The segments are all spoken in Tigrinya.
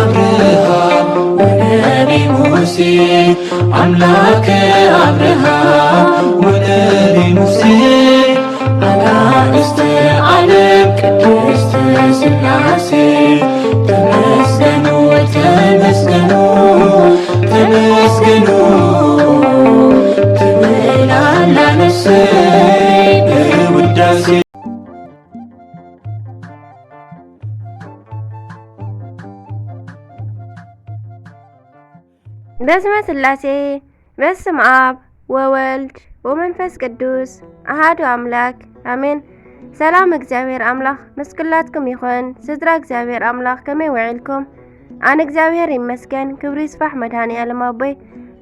አብርሃም ወነቢ ሙሴ፣ አምላከ አብርሃም ወነቢ ሙሴ፣ አጋእዝተ ዓለም ቅድስት ሥላሴ፣ ተመስገኑ፣ ተመስገኑ፣ ተመስገኑ ትብል ኣላ ነፍሰይ በውዳሴ። በስመ ሥላሴ፣ በስመ አብ ወወልድ ወመንፈስ ቅዱስ አሃዱ አምላክ አሜን። ሰላም እግዚኣብሔር ኣምላኽ ምስ ኩላትኩም ይኹን። ስድራ እግዚኣብሔር ኣምላኽ ከመይ ውዒልኩም? ኣነ እግዚኣብሔር ይመስገን፣ ክብሪ ይስፋሕ መድኃኔ ዓለም ኣቦይ።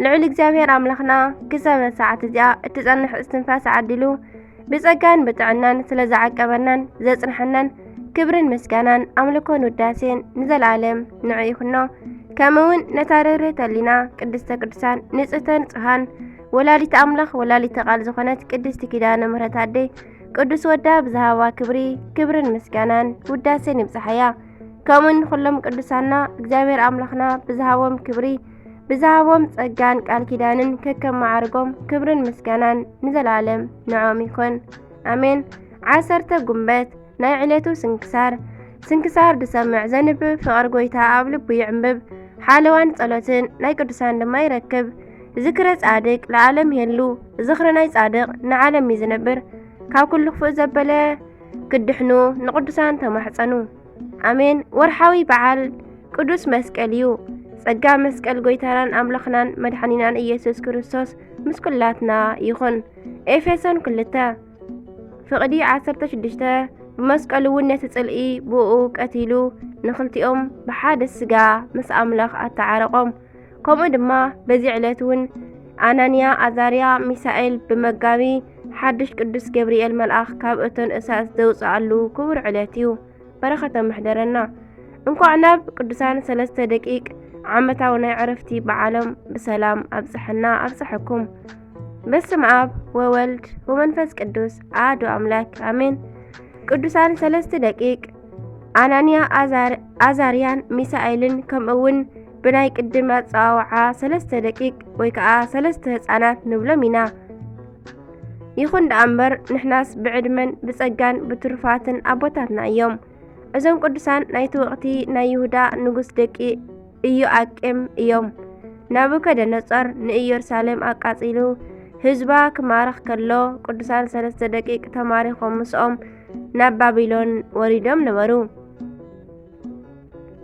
ልዑል እግዚኣብሔር ኣምላኽና ክሳብ ሰዓት እዚኣ እትጸንሕ እስትንፋስ ዓዲሉ ብጸጋን ብጥዕናን ስለ ዝዓቀበናን ዘጽንሐናን ክብርን ምስጋናን ኣምልኮን ውዳሴን ንዘለዓለም ንዑ ይኹኖ። ከምኡ እውን ነታ ርህርህቲ ሕሊና ቅድስተ ቅዱሳን ንጽህተ ንጹሃን ወላዲተ ኣምላኽ ወላዲተ ቃል ዝኾነት ቅድስቲ ኪዳነ ምሕረት ኣደይ ቅዱስ ወዳ ብዝሃባ ክብሪ ክብርን ምስጋናን ውዳሴን ይብጽሓያ። ከምኡ ንኹሎም ቅዱሳና እግዚኣብሔር ኣምላኽና ብዝሃቦም ክብሪ ብዝሃቦም ጸጋን ቃል ኪዳንን ከከም ማዕርጎም ክብርን ምስጋናን ንዘለዓለም ንዖም ይኹን። ኣሜን። ዓሰርተ ጉንበት ናይ ዕለቱ ስንክሳር። ስንክሳር ዝሰምዕ ዘንብብ ፍቕሪ ጐይታ ኣብ ልቡ ይዕምብብ። ሓለዋን ጸሎትን ናይ ቅዱሳን ድማ ይረክብ። ዝክረ ጻድቅ ለዓለም ይሄሉ። ዝኽሪ ናይ ጻድቅ ንዓለም እዩ ዝነብር። ካብ ኩሉ ክፉእ ዘበለ ክድሕኑ ንቅዱሳን ተማሕጸኑ። ኣሜን። ወርሓዊ በዓል ቅዱስ መስቀል እዩ። ጸጋ መስቀል ጐይታናን ኣምላኽናን መድሓኒናን ኢየሱስ ክርስቶስ ምስ ኩላትና ይኹን። ኤፌሶን ክልተ ፍቕዲ ዓሰርተ ሽዱሽተ ብመስቀሉ እውን ነቲ ጽልኢ ብእኡ ቀቲሉ ንኽልቲኦም ብሓደ ስጋ ምስ ኣምላኽ ኣተዓረቖም። ከምኡ ድማ በዚ ዕለት እውን ኣናንያ፣ ኣዛርያ፣ ሚሳኤል ብመጋቢ ሓድሽ ቅዱስ ገብርኤል መልኣኽ ካብ እቶን እሳት ዘውፅኣሉ ክቡር ዕለት እዩ። በረኸቶም ይሕደረና። እንኳዕ ናብ ቅዱሳን ሰለስተ ደቂቅ ዓመታዊ ናይ ዕረፍቲ በዓሎም ብሰላም ኣብፅሐና ኣብፅሐኩም። በስመ አብ ወወልድ ወመንፈስ ቅዱስ አሐዱ አምላክ አሜን። ቅዱሳን ሰለስተ ደቂቅ ኣናንያ፣ ኣዛር-፣ ኣዛርያን ሚሳኤልን ከምኡ እውን ብናይ ቅድም ኣጸዋውዓ ሰለስተ ደቂቅ ወይ ከዓ ሰለስተ ህፃናት ንብሎም ኢና። ይኹን ደኣ እምበር ንሕናስ ብዕድመን ብጸጋን ብትሩፋትን ኣቦታትና እዮም። እዞም ቅዱሳን ናይቲ ወቕቲ ናይ ይሁዳ ንጉስ ደቂ ኢዮኣቄም እዮም። ናቡከደነጾር ንኢየሩሳሌም ኣቃጺሉ ህዝባ ክማርኽ ከሎ ቅዱሳን ሰለስተ ደቂቅ ተማሪኾም ምስኦም ናብ ባቢሎን ወሪዶም ነበሩ።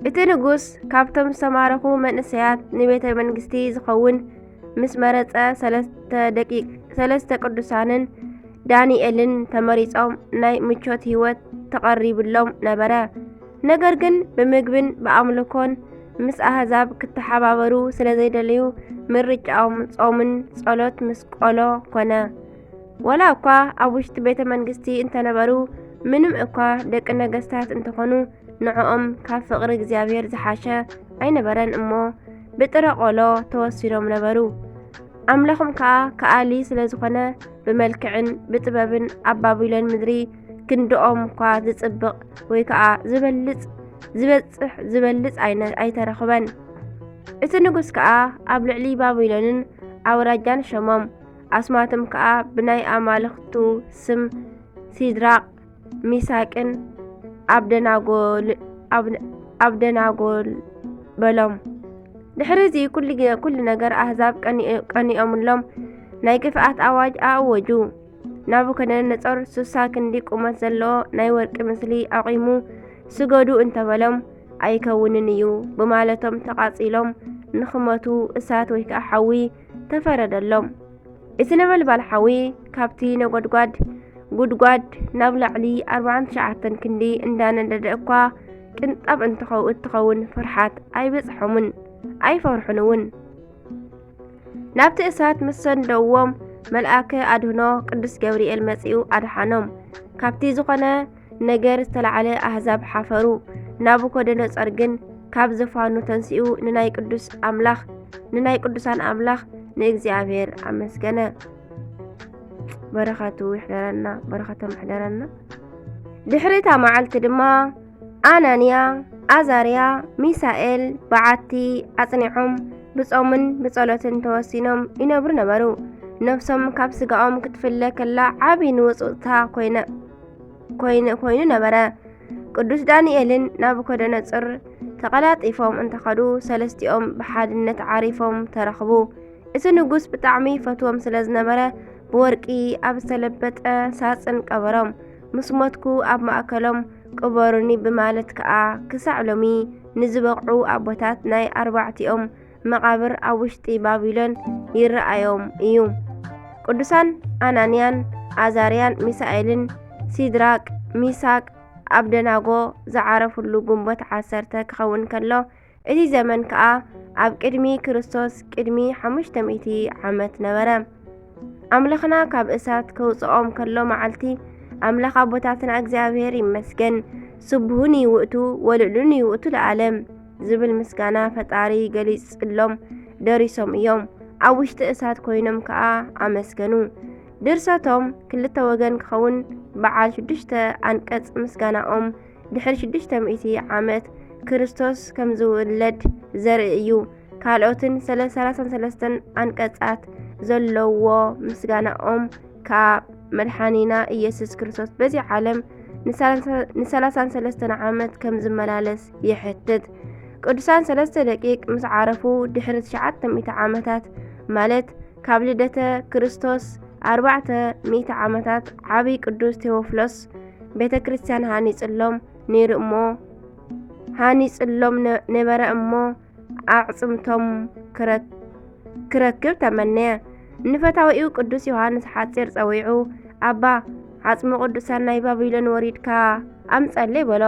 እቲ ንጉስ ካብቶም ዝተማረኹ መንእሰያት ንቤተ መንግስቲ ዝኸውን ምስ መረጸ ሰለስተ ደቂቅ፣ ሰለስተ ቅዱሳንን ዳንኤልን ተመሪጾም ናይ ምቾት ህይወት ተቐሪብሎም ነበረ። ነገር ግን ብምግብን ብኣምልኮን ምስ ኣህዛብ ክተሓባበሩ ስለ ዘይደለዩ ምርጫኦም ጾምን ጸሎት ምስ ቆሎ ኮነ። ዋላ እኳ ኣብ ውሽጢ ቤተ መንግስቲ እንተነበሩ፣ ምንም እኳ ደቂ ነገስታት እንተኾኑ፣ ንዕኦም ካብ ፍቕሪ እግዚኣብሔር ዝሓሸ ኣይነበረን እሞ፣ ብጥረ ቆሎ ተወሲኖም ነበሩ። ኣምላኾም ከኣ ከኣሊ ስለ ዝኾነ፣ ብመልክዕን ብጥበብን ኣብ ባቢሎን ምድሪ ክንድኦም እኳ ዝጽብቕ ወይ ከኣ ዝበልጽ፣ ዝበጽሕ፣ ዝበልጽ ኣይነ-፣ ኣይተረኽበን። እቲ ንጉስ ከኣ ኣብ ልዕሊ ባቢሎንን ኣውራጃን ሸሞም፣ ኣስማቶም ከኣ ብናይ ኣማልኽቱ ስም ሲድራቕ፣ ሚሳቅን ኣብደናጎል-፣ ኣብ-፣ ኣብደናጎል በሎም። ድሕሪ እዚ ኩሉ ጊ-፣ ኩሉ ነገር ኣህዛብ ቀኒ-፣ ቀኒኦምሎም ናይ ግፍኣት ኣዋጅ ኣእወጁ። ናቡከደነጾር ሱሳ ክንዲ ቁመት ዘለዎ ናይ ወርቂ ምስሊ ኣቑሙ፣ ስገዱ እንተበሎም፣ ኣይከውንን እዩ ብማለቶም ተቓጺሎም ንኽሞቱ እሳት ወይ ከኣ ሓዊ ተፈረደሎም። እቲ ነበልባል ሓዊ ካብቲ ነጎድጓድ ጉድጓድ ናብ ላዕሊ ኣርባዓን ትሽዓተን ክንዲ እንዳነደደ እኳ፣ ቅንጣብ እንትኸው-፣ እትኸውን ፍርሓት ኣይበጽሖምን፣ ኣይፈርሑን እውን። ናብቲ እሳት ምስ ሰደዎም፣ መልኣከ ኣድህኖ ቅዱስ ገብርኤል መጺኡ ኣድሓኖም። ካብቲ ዝኾነ ነገር ዝተላዕለ ኣህዛብ ሓፈሩ። ናቡከደነጾር ግን ካብ ዝፋኑ ተንሲኡ ንናይ ቅዱስ ኣምላኽ፣ ንናይ ቅዱሳን ኣምላኽ ንእግዚኣብሔር ኣመስገነ። በረኸቱ ይሕደረና፣ በረኸቶም ይሕደረና። ድሕሪ እታ መዓልቲ ድማ ኣናንያ፣ ኣዛርያ፣ ሚሳኤል በዓቲ ኣጽኒዖም ብጾምን ብጸሎትን ተወሲኖም ይነብሩ ነበሩ። ነፍሶም ካብ ስጋኦም ክትፍለ ከላ ዓቢ ንውጽውጽታ ኮይነ-፣ ኮይነ-፣ ኮይኑ ነበረ። ቅዱስ ዳንኤልን ናቡከደነጾር ተቐላጢፎም እንተኸዱ፣ ሰለስቲኦም ብሓድነት ዓሪፎም ተረኽቡ። እቲ ንጉስ ብጣዕሚ ይፈትዎም ስለ ዝነበረ፣ ብወርቂ ኣብ ዝተለበጠ ሳጽን ቀበሮም። "ምስ ሞትኩ ኣብ ማእከሎም ቅበሩኒ" ብማለት ከኣ ክሳዕ ሎሚ ንዝበቕዑ ኣቦታት ናይ ኣርባዕቲኦም መቓብር ኣብ ውሽጢ ባቢሎን ይረኣዮም እዩ። ቅዱሳን ኣናንያን ኣዛርያን ሚሳኤልን ሲድራቅ፣ ሚሳቅ፣ ኣብደናጎ ዝዓረፉሉ ግንቦት ዓሰርተ ክኸውን ከሎ፣ እቲ ዘመን ከኣ ኣብ ቅድሚ ክርስቶስ ቅድሚ ሓሙሽተ ሚእቲ ዓመት ነበረ። ኣምላኽና ካብ እሳት ከውጽኦም ከሎ መዓልቲ፣ ኣምላኽ ኣቦታትና እግዚኣብሔር ይመስገን፣ ስቡሁን ይውእቱ ወልዑሉን ይውእቱ ለዓለም ዝብል ምስጋና ፈጣሪ ገሊጽሎም ደሪሶም እዮም። ኣብ ውሽጢ እሳት ኮይኖም ከኣ ኣመስገኑ። ድርሰቶም ክልተ ወገን ክኸውን በዓል ሽዱሽተ ኣንቀጽ ምስጋናኦም ድሕሪ ሽዱሽተ ሚእቲ ዓመት ክርስቶስ ከም ዝውለድ ዘርኢ እዩ። ካልኦትን ሰለ-፣ ሰላሳን ሰለስተን ኣንቀጻት ዘለዎ ምስጋናኦም ከኣ መድሓኒና ኢየሱስ ክርስቶስ በዚ ዓለም ንሰላሳ-፣ ንሰላሳን ሰለስተን ዓመት ከም ዝመላለስ ይሕትት። ቅዱሳን ሰለስተ ደቂቅ ምስ ዓረፉ ድሕሪ ትሽዓተ ሚእቲ ዓመታት፣ ማለት ካብ ልደተ ክርስቶስ ኣርባዕተ ሚእቲ ዓመታት፣ ዓቢ ቅዱስ ቴዎፍሎስ ቤተ ክርስቲያን ሃኒጽሎም ነይሩ እሞ፣ ሃኒጽሎም ነ-፣ ነበረ እሞ፣ ኣዕጽምቶም ክረ-፣ ክረክብ ተመነየ። ንፈታዊኡ ቅዱስ ዮሃንስ ሓጺር ጸዊዑ፣ "ኣባ፣ ዓጽሚ ቅዱሳን ናይ ባቢሎን ወሪድካ ኣምጸለይ" በሎ።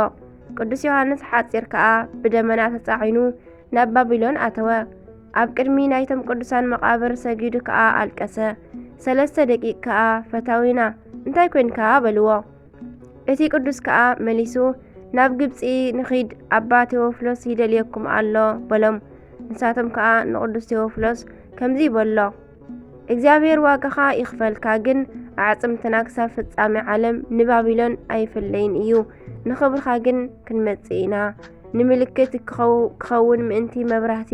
ቅዱስ ዮሃንስ ሓጺር ከኣ ብደመና ተጻዒኑ ናብ ባቢሎን ኣተወ። ኣብ ቅድሚ ናይቶም ቅዱሳን መቓብር ሰጊዱ ከኣ ኣልቀሰ። ሰለስተ ደቂቅ ከኣ፣ "ፈታዊና፣ እንታይ ኮንካ?" በልዎ። እቲ ቅዱስ ከኣ መሊሱ፣ "ናብ ግብጺ ንኺድ፣ ኣባ ቴዎፍሎስ ይደልየኩም ኣሎ" በሎም። ንሳቶም ከኣ ንቅዱስ ቴዎፍሎስ ከምዚ በሎ፣ "እግዚኣብሔር ዋጋኻ ይኽፈልካ፣ ግን ኣዕጽምትና ክሳብ ፍጻሜ ዓለም ንባቢሎን ኣይፍለይን እዩ። ንኽብርኻ ግን ክንመጽእ ኢና። ንምልክት ክኸው-፣ ክኸውን ምእንቲ መብራህቲ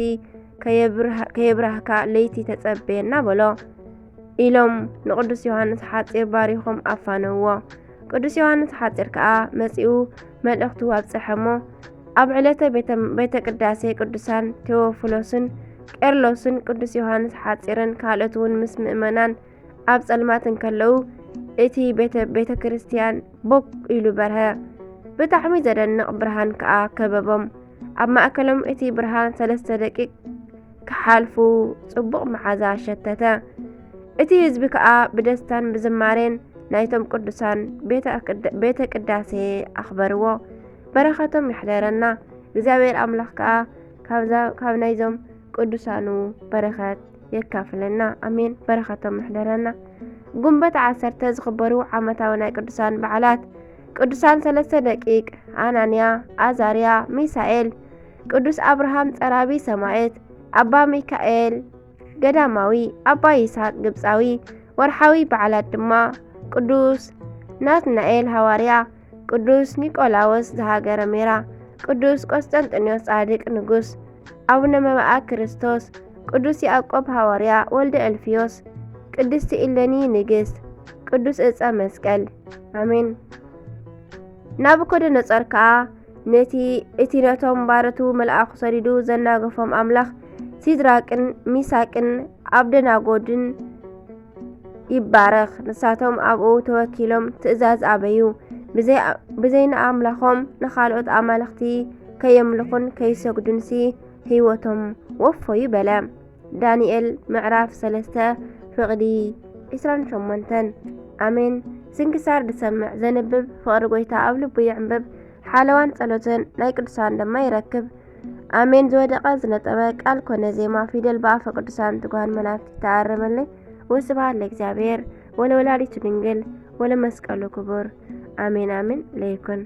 ከየብርህ-፣ ከየብራህካ ለይቲ ተጸበየና" በሎ። ኢሎም ንቅዱስ ዮሃንስ ሓጺር ባሪኾም ኣፋነውዎ። ቅዱስ ዮሃንስ ሓጺር ከኣ መጺኡ መልእኽቱ ኣብጸሐ እሞ፣ ኣብ ዕለተ ቤተ፣ ቤተ ቅዳሴ ቅዱሳን ቴዎፍሎስን ቄርሎስን ቅዱስ ዮሃንስ ሓጺርን ካልኦት እውን ምስ ምእመናን ኣብ ጸልማት እንከለዉ፣ እቲ ቤተ፣ ቤተ ክርስቲያን ቦግ ኢሉ በርሀ። ብጣዕሚ ዘደንቕ ብርሃን ከኣ ከበቦም። ኣብ ማእከሎም እቲ ብርሃን ሰለስተ ደቂቅ ክሓልፉ ጽቡቕ መዓዛ ሸተተ። እቲ ህዝቢ ከኣ ብደስታን ብዝማሬን ናይቶም ቅዱሳን ቤተ ኣቅድ-፣ ቤተ ቅዳሴ ኣኽበርዎ። በረኸቶም ይሕደረና። እግዚኣብሔር ኣምላኽ ከኣ ካብዛ፣ ካብ ናይዞም ቅዱሳኑ በረኸት የካፍለና። ኣሜን። በረኸቶም ይሕደረና። ግንቦት ዓሰርተ ዝኽበሩ ዓመታዊ ናይ ቅዱሳን በዓላት። ቅዱሳን ሰለስተ ደቂቅ፣ ኣናንያ፣ ኣዛርያ፣ ሚሳኤል፣ ቅዱስ ኣብርሃም ጸራቢ ሰማዕት፣ ኣባ ሚካኤል ገዳማዊ፣ ኣባ ይስሐቅ ግብጻዊ። ወርሓዊ በዓላት ድማ ቅዱስ ናትናኤል ሃዋርያ፣ ቅዱስ ኒቆላዎስ ዘሃገረ ሜራ፣ ቅዱስ ቆስጠንጢኖስ ጻድቅ ንጉስ፣ ኣቡነ መብኣ ክርስቶስ፣ ቅዱስ ያዕቆብ ሃዋርያ ወልደ እልፍዮስ፣ ቅድስቲ ኢለኒ ንግስት፣ ቅዱስ ዕጸ መስቀል። ኣሜን። ናቡከደነጾር ከኣ ነቲ፣ እቲ ነቶም ባረቱ መልኣኹ ሰዲዱ ዘናገፎም ኣምላኽ፣ ሲድራቅን ሚሳቅን ኣብደናጎድን ይባረኽ። ንሳቶም ኣብኡ ተወኪሎም ትእዛዝ ኣበዩ። ብዘይ-፣ ብዘይ ንኣምላኾም ንኻልኦት ኣማልኽቲ ከየምልኹን ከይሰግዱንሲ ህይወቶም ወፈዩ በለ። ዳንኤል ምዕራፍ ሰለስተ ፍቕዲ ዕስራን ሸሞንተን። ኣሜን። ስንክሳር ዝሰምዕ ዘንብብ ፍቕሪ ጐይታ ኣብ ልቡ የዕንብብ። ሓለዋን ጸሎትን ናይ ቅዱሳን ድማ ይረክብ። ኣሜን። ዝወደቐ ዝነጠበ ቃል ኮነ ዜማ ፊደል ብኣፈ ቅዱሳን ትጉሃን መላእክት ይተኣረመለይ። ወስብሐት ለእግዚኣብሔር ወለወላዲቱ ድንግል ወለመስቀሉ ክቡር። ኣሜን ኣሜን ለይኩን።